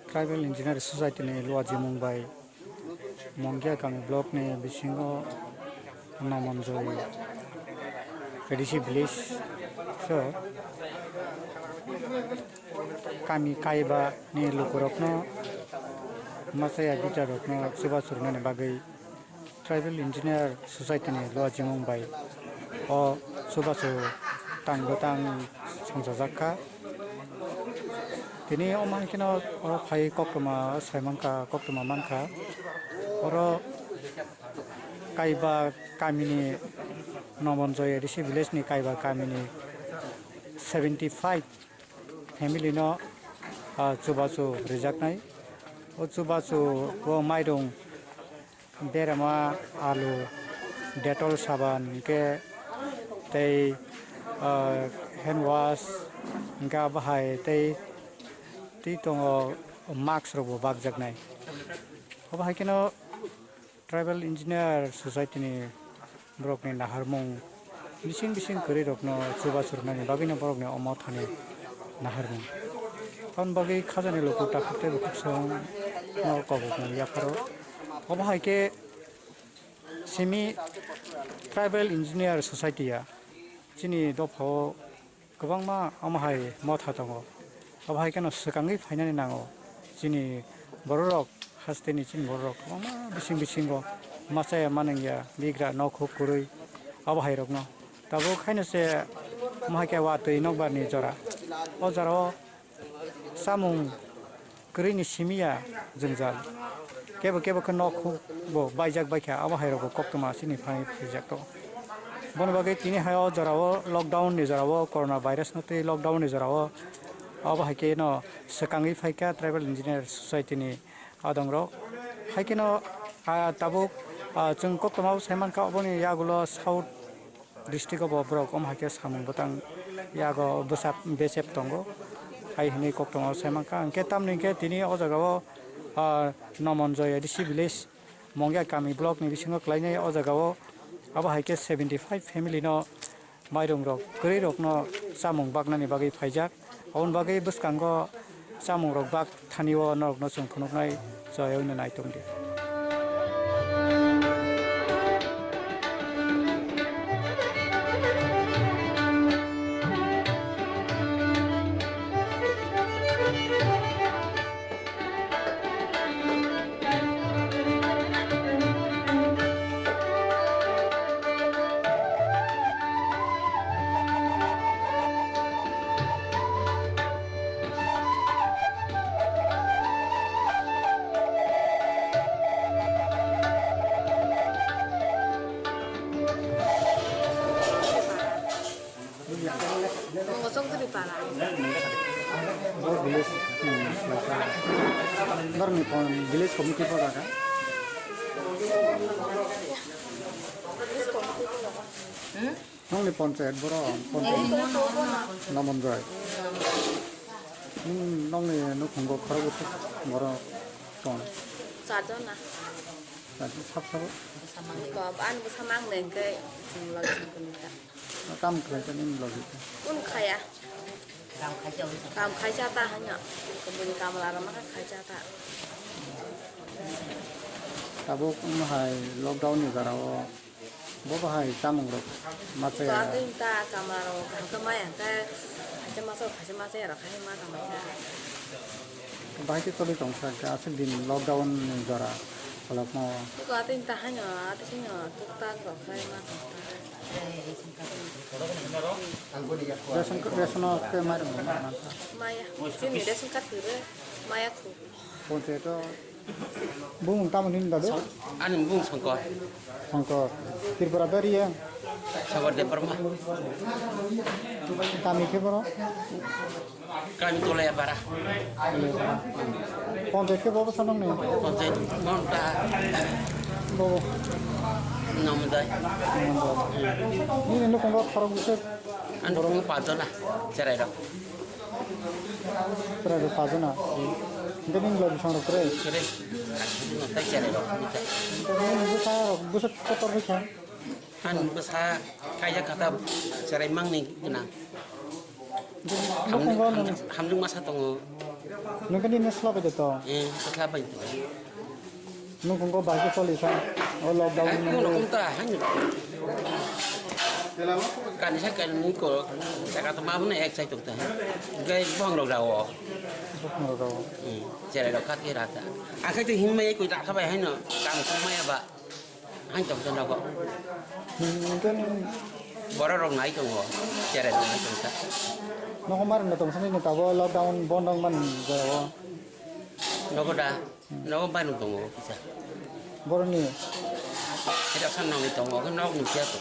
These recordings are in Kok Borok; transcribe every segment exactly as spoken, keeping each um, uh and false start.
Tribal Engineer Society ni luajimung bai Mongia kami block ni bisingo Nomonjoi A D C village so kami kaiba ni lukurokno machaya bitarokno chubachu rwnani bagwi Tribal Engineer Society ni luajimung bai o chubachu tang bwtang songchajak kha. Tini omo hai kheno oro phai koktwma sai mankha, koktwma mankha. Oro kaiba kamini Nomonjoi A D C village ni kaiba kamini seventy five family no, ah, chubachu rijaknai. O chubachu o mairung berama, alu, Dettol saban, hwnkhe tei, ah, hand wash, hwnkhe abo hai tei, tei tongo mask rokbo bakjaknai. Obo hai kheno Tribal Engineer Society ni borokni naharmung bising bising kwrwirokno chubachu rwnani bagwino borokni omo thani naharmung. Aboni bagwi khajani luku takhuk tei bukhuk songno kobokmung yapharo. Obo hai khe simi Tribal Engineer Society ya chini dophao kwbangma omo hai motha tongo. Abo hai kheno swkangwi phainani nango. Chini bororok hasteni chini bororok kwbangma bising bisingo machaya manwngya bigra nokhuk kwrwi abo hai rokno. Tabuk haino se omo hai khe watwi nokbar ni jora. O jora o chamung kwrwini simi ya jwngjal. Kebo kebo khe nokhuk bo baijak baikha, abo hai rokbo koktwma chini phai phaijak to. Boni bagwi tini hai o jorao lockdown ni jorao, corona virus no twi lockdown ni jorao abo hai khe no swkangwi phaikha Tribal Engineer Society ni adongrok. Hai kheno, ah, tabuk, ah, chwng koktwma bo sai mankha oboni yagulo South district o bo borok omo hai khe samung bwtang yago bwsap bechep tongo, hai hwnwi koktwma o sai mankha. Hwnkhe tamni hwnkhe tini o jaga o, ah, Nomonjoi A D C village, Mongia kami block ni bisingo kwlainai o jaga o abo hai khe seventy five family no mairung rok kwrwi rok no chamung baknani bagwi phaijak. Aboni bagwi bwskango chamung rok bak thani o norokno chwng phunuknai, chaywi no naitung di. Bo village, hmm, norokni village committee bo jaga. Nokni panchayat borok, panchayat Nomonjoi. Nokni nukhungo khorok bwswk borok tong. Charjon na. Charjon sab sabo. Ani bwsa mang de hwnkhe chwng logi song kunu ta. Kam khlai khe nini logi khe? Kun khaya. Kam khaisa ta hanya. Kumbuni kamla rama kha khaisa ta. Tabuk wng hai lockdown ni jora o bo bahai chamung rok ma chaya. Atwi ta kamla rok kaham khe maya khe khaisa masa khaisa masa ya rok khai ma tang kha. Bahai khe choli tong kha aswk din lockdown ni jora kholopma o. Atwi ta hanya atwi sino tuk tak rok khai ma tang kha. Ration, ration o khe mairum rok ma kha. Maya, chini ration card kwrwi maya khu. Panchayat o bumung tamo nini dadu? Ani bumung Songkor. Songkor. Tripura dari ya? Songkor Debbarma. Kami khe boro? Kami Tolaya Para. Panchayat khe bobo sanang ni? Panchayat monta. Bobo. Namdai. Nini nukhungo khorok bwswk? Ani nukhungo pajona, cherai rok. Cherai rok pajona. Hingke nini logi song rok kwrwi? Kwrwi. Tei cherai rok. Nini bwsa rok bwswk kotor bai kha? Ani bwsa kaijak kha ta cherai mangni gwnang. Nukhungo nini hamjwk masa tongo. Nung khe nini sla bai de to? Eh, sla bai to. Nung kung ko bai ke choli sa? O lockdown. Ai, nung kung ta, hai nung. Kani sa kani nung ko, jaga to ma bune ek sai tok ta. Gai bong rok rao. Bong rok rao. Hmm, cherai rok kha ke ra ta. Akhai to himma ye koi ta kha bai hai no, kam kung ma ya ba. Ang tong tong nogo. Hmm, kan borok rok nai tongo, cherai rok nai tong ta. Nogo mar no tong sini tabo lockdown bondong man jao. Nogo da, nogo bai no tongo kisa. Boroni. Kita san nong tongo, kan nok ni siya to.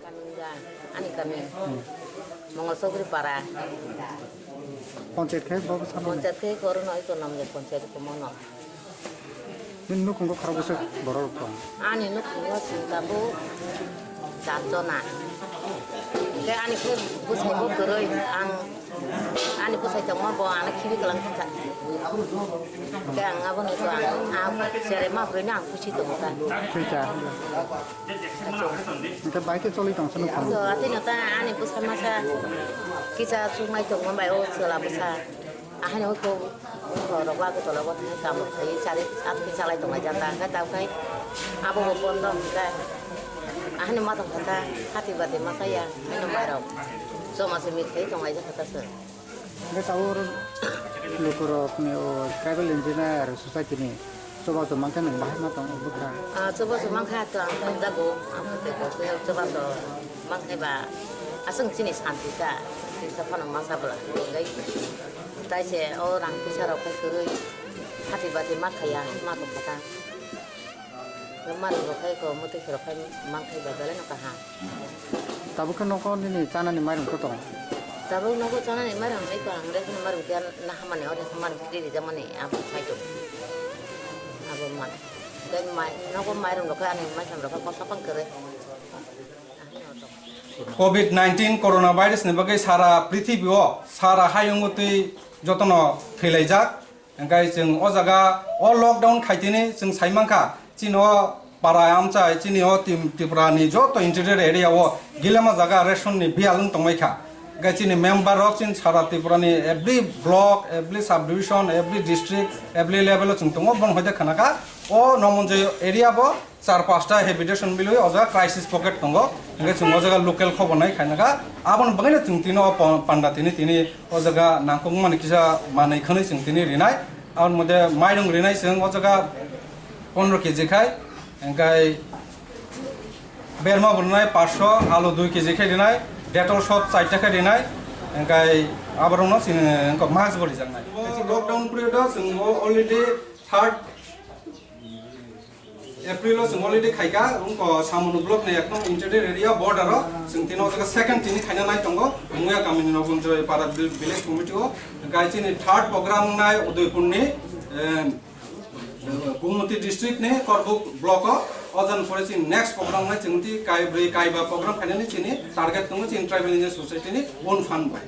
Kami da, ani kami. Hmm. Mongol Chowdhury Para. Panchayat khe bo bwsano? Panchayat khe oro no iko namle panchayat ko mono. Nini nukhungo khorok bwswk borok rok tong? Ani nukhungo sing tabuk char jona. Khe ani khe bwsai bo kwrwi ang Ani bwsai tongma bo ano khibi kwlang kha. Khe ang abono to ang, ang cherai ma bwrwi no ang kusi tongo ta. Thwi ta. Hwnkhe bai khe choli tong sano phano. To atino ta ani bwsa masa kisa chuknai tongma bai o chwla bwsa. Ahani hoi kho rok wa khe tola bo thangwi kam rok khai chari at khe chalai tong lai jata hwnkhe ta khai abo bo bondo hwnkhe. Ahani ma tong kha ta hati bati masa ya hino mai rok. Choma se mit khai tong lai jata se. Hingke tabuk lukurokni o tribal engineer society ni chubachu mankhe nwng bahai ma tongo bwkha? Ah, chubachu mankha to ang phai jago, ang phai jago, khe chubachu mankhe ba aswk chini santi ta, kisa phano masa bwla, hingke tai se o rang puisa rok khai kwrwi hati bati ma khaiya, ma tongkha ta. Manwi rok khai ko, mwtwi rok khai mankhe ba belai no kaham. Tabuk khe nogo nini chanani mairum khe tongo? Tabuk nogo chanani mairum bai ko ang rek no mairum khe na hamani ore hamani khe rijak mani abo khai tongo. Abo man. Tei mai nogo mairum rok khe ani mairum rok khe kosa pang kwrwi. Covid nineteen coronavirus ni bagwi sara prithibi o sara hayung o twi jotono thwilaijak. Hingkai chwng o jaga o lockdown khaitini chwng sai mankha, chini o para amchai, chini o Tim-, Tripura ni joto interior area o gilema jaga ration ni biyal wng tongmai kha. Hingkai chini member rok chini sara Tripura ni every block, every sub division, every district, every level o chwng tongo, bong hoide khana kha o Nomonjoi area bo char pasta habitation milwi o jaga crisis pocket tongo. Hingke chwng o jaga local khobor nai khaina kha. Aboni bagwino chwng tini o pa-, panda tini, tini o jaga nangkukmani kisa manwi khwnwi chwng tini rinai. Aboni mode mairung rinai chwng o jaga pondro K G khai. Hingke berma bo rinai paanch sho, alu dui K G khai rinai, Dettol soap chaita khai rinai. Hingke aborokno chini wngkha mask bo rijaknai. O lockdown period o chwng o already third April o chwng already khaikha, wngkha Samunu block ni ekdom interior area border o, chwng tini o jaga second tini khaina nai tongo, Muya Kamini Nobunjoy Para vil-, village committee o, gai chini third program nai Udaipur ni, em, Gumoti district ni Korbuk block o, ojan pore chini next program nai chwng ti kai bri kai ba program khainani chini target tongo chini tribal engineer society ni own fund bai.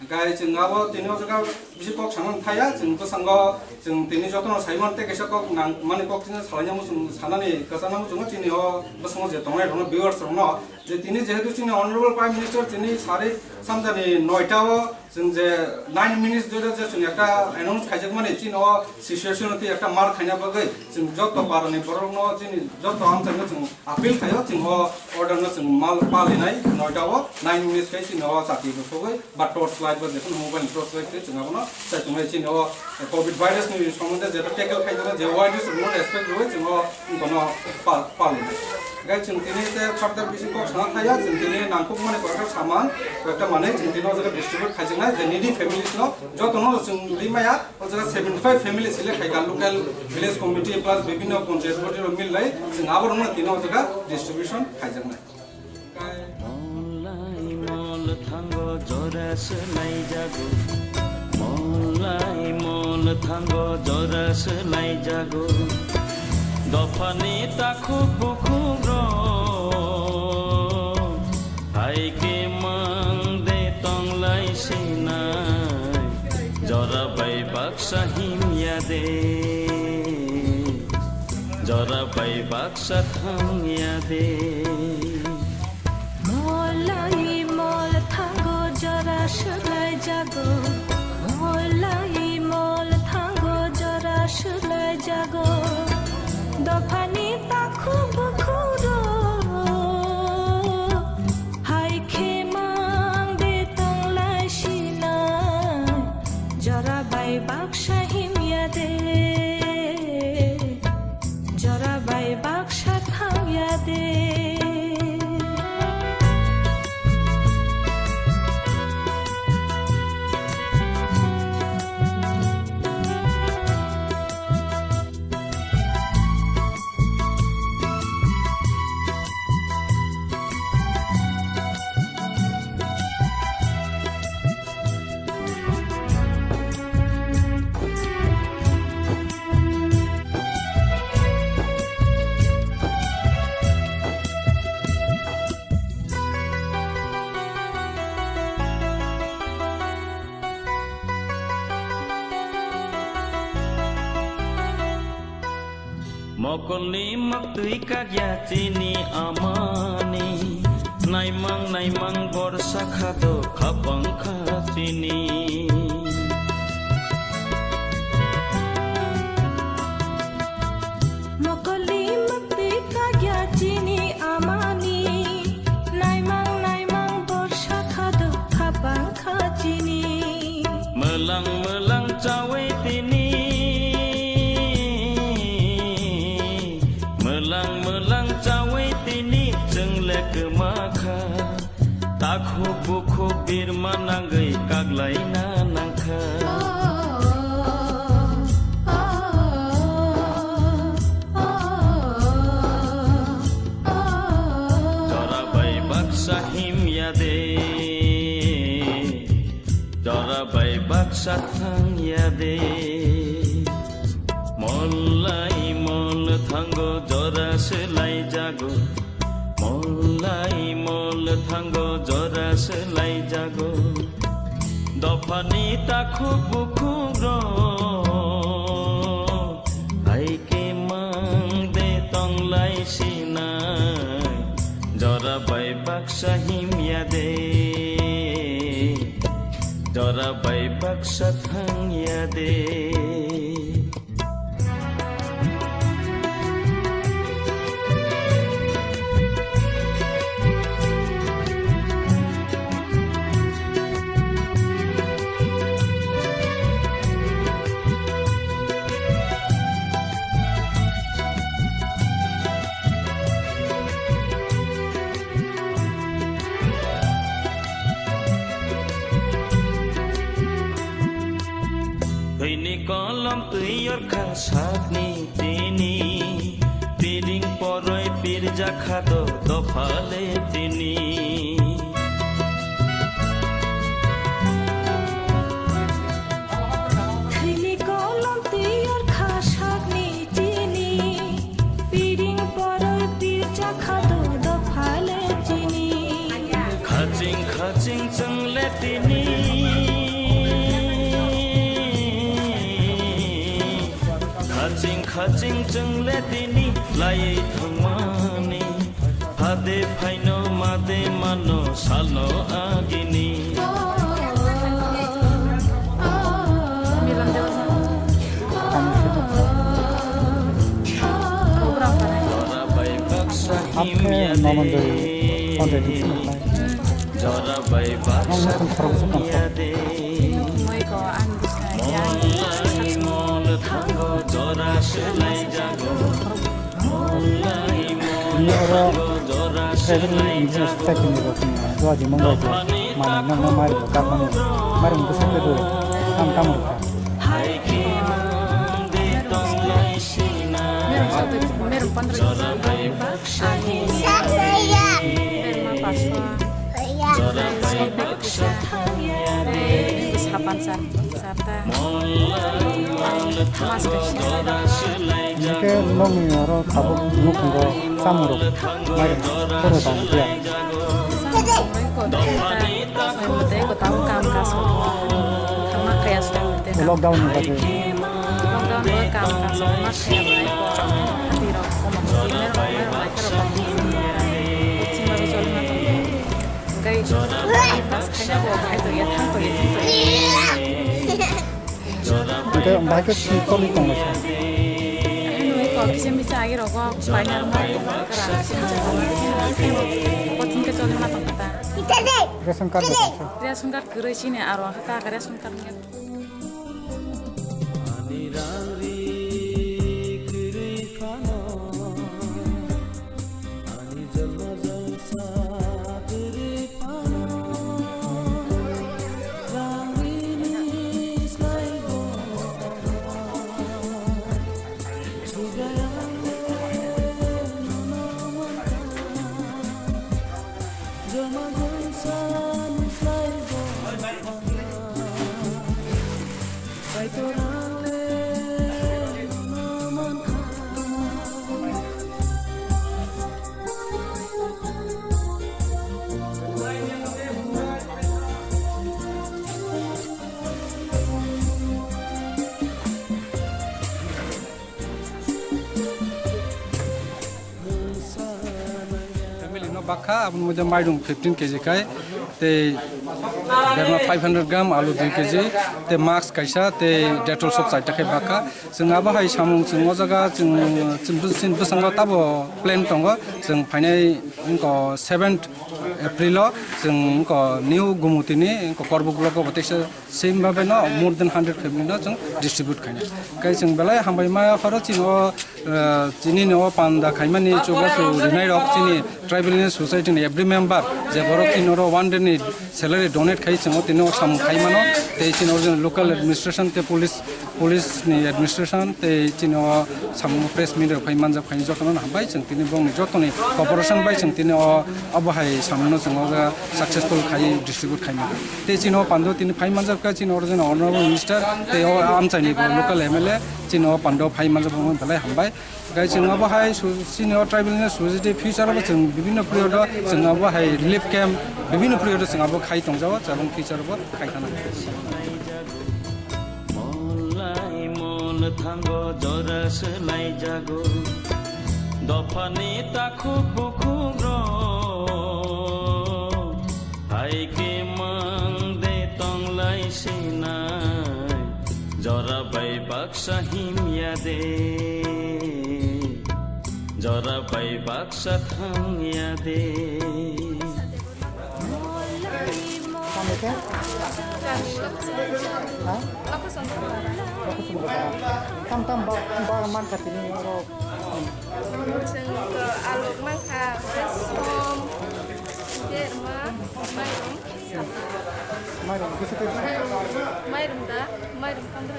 Gai chwng abo tini o jaga bisi kok sana thaya, chwng bwskango chwng tini jotono saimon tei kaisa kok nang mani kok tini salaina muchung sanani kwchana muchungo chini o bwskango je tongnai rokno viewers rokno je tini jehetu chini honorable prime minister chini sari samjani noita o chwng je nine minutes dore je chwng ekta announce khaijak mani chini o situation o tei ekta mar khaina bagwi chwng joto parani borokno chini joto amchaino chwng appeal khaio chwng o order no chwng mal palinai noita o nine minutes khai chini o chati rwkhogwi ba torch light ba jephuru mobile ni torch light twi chwng abono chai tongnai chini o covid virus ni somonde jeto tackle khai jana je awareness rwno respect rwui chwng o wngkha no pal pal. Gai chwng tini te further bisi kok sana thaya chwng tini nangkuk mani kok saman kok ta mane chwng tini o jaga distribute khai jana je needy families no joto no chwng ri maya o jaga seventy five families select khai ka local village committee plus bibhinno panchayat body rok mil lai chwng abo rok no tini o jaga distribution khai jana. Molai mol thango jora swlai jago. Molai mol thango jora swlai jago. Dophani takhuk bukhuk rok. Hai khe mang de tonglai sinai. Jora bai baksa himya de. Jora bai baksa thangya de. Molai mol thango jora swlai jago. Molai mol thango jora swlai jago. Dophani takhuk bukhuk rok. Hai khe mang de tonglai sinai. Jora bai baksa himya de. Jora bai baksa thangya de. Mokolni maktwi kagya chini amani, naimang naimang borsa khado khapang kha chini. Mokolni maktwi kagya chini amani, naimang naimang borsa khado khapang kha chini. Mwlang mwlang chawi tini, mwlang mwlang chawi tini chwng le kwma kha. Takhuk bukhuk birma nangwi kaklaina nangkha. Jora bai baksa himya de, jora bai baksa thangya de. Mollai mol thango jora swlai jago. Mollai mol thango jora swlai jago. Dophani takhuk bukhuk rok. Hai khe mang de tonglai sinai. Jora bai baksa himya de. Jora bai baksa thangya de. Thwini kolom twi yorkha sakni tini, tiding Haching chwng le tini laiwi thangmani, phade phaino made mano salno agini. Milan Dewa. Program kanai. Jorabai baksa himya de. Jorabai baksa himya de. Moi ko ang bisa ya. Mol thango jora swlai jago. Ni oro tribal engineer society ni rok ni doaji mongbai je mani nang nang mari bo kap mani mari bo sokhe do tam tam rok. Meron satu, meron pandra. Berma paswa. Tei song packet kisa. Tei sapan sar, sarta. Mas kaisa. Hingke nokni oro tabuk nukhungo chamung rok mai rok koro tang phiya. Samung rok ko dai ta, soi mate ko tang kam kaso. Thangma khaya soi mate. Lockdown ni bagwi. Lockdown bo kam kaso ma khaya bai ko. Hati rok komo. Mer rok, mer rok, mai khero komo. Chima bai choli ma tong. Hingke bahai khe choli tonglaisa. Ration card ration card kwrwi chini aro hata ration card. Ani rang ri kwrwi phano, ani jalma jang sa kwrwi phano, rang ri ni slai bo chubai ang le nono mankha, jalma jang sa ni slai bo. Family no bakha, aboni moddhe mairung fifteen K G khai, tei berma five hundred gram, alu dui K G, tei mask kaisa, tei Dettol soap chaita khai bakha. Chwng abo hai samung chwng o jaga chwng, chwng bwskango tabo plan tongo, chwng phainai wngkha seventh April o chwng wngkha New Gumutini wngkha Korbuk block o bo teisa. Same babe no more than hundred family no chwng distribute khaina. Kai chwng belai hambai ma pharo chini o, eh, chini no panda khaimani chubachu rinai rok chini tribal society ni every member je borok chini oro one day ni salary donate khai chwng o tini o samung khai mano tei chini oro local administration tei police, police ni administration tei chini o samung press media rok phai manjak phai jotono hambai chwng tini bongni jotoni cooperation bai chwng tini o abo hai samung no chwng o successful khai distribute khai mano. Tei chini o pando tini phai manjak kha chini original honorable minister tei o amchaini bo local M L A chini o pando phai manjak bo belai hambai. Gai chwng abo hai su-, chini o tribal ni society future bo chwng bibinno period o chwng abo hai relief camp bibinno period o chwng abo khai tongjao chwng future bo khai khana. Mol lai mol thango jora swlai jago. Dophani takhuk bukhuk rok. Hai khe mang de tong lai sinai. Jora bai baksa himya de. Jora bai baksa thangya de. Kami ke? Ha? Lokusungo. Tam tam ba, ba man katini oro. Chwng to alok mankha, som, berma, mairung. Mairung, kisa tei. Mairung da, mairung pondro.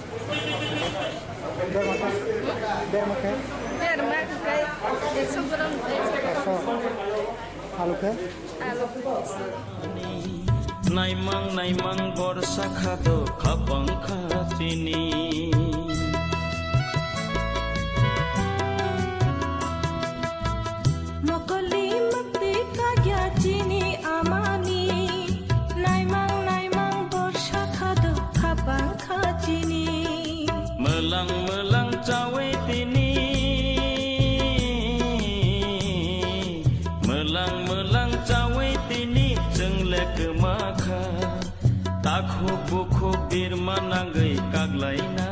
Berma khe? Berma khe? Berma khe ekso gram, ekso. Ekso. Alu khe? Alu khe. Naimang naimang borsa kha do khapang kha chini. Mokoli mati kagya chini amani, naimang naimang borsa kha do khapang kha chini. Mwlang mwlang chawi tini Ang mwlang chawi tini chwng le kwma kha. Takhuk bukhuk birma nangwi kaklaina.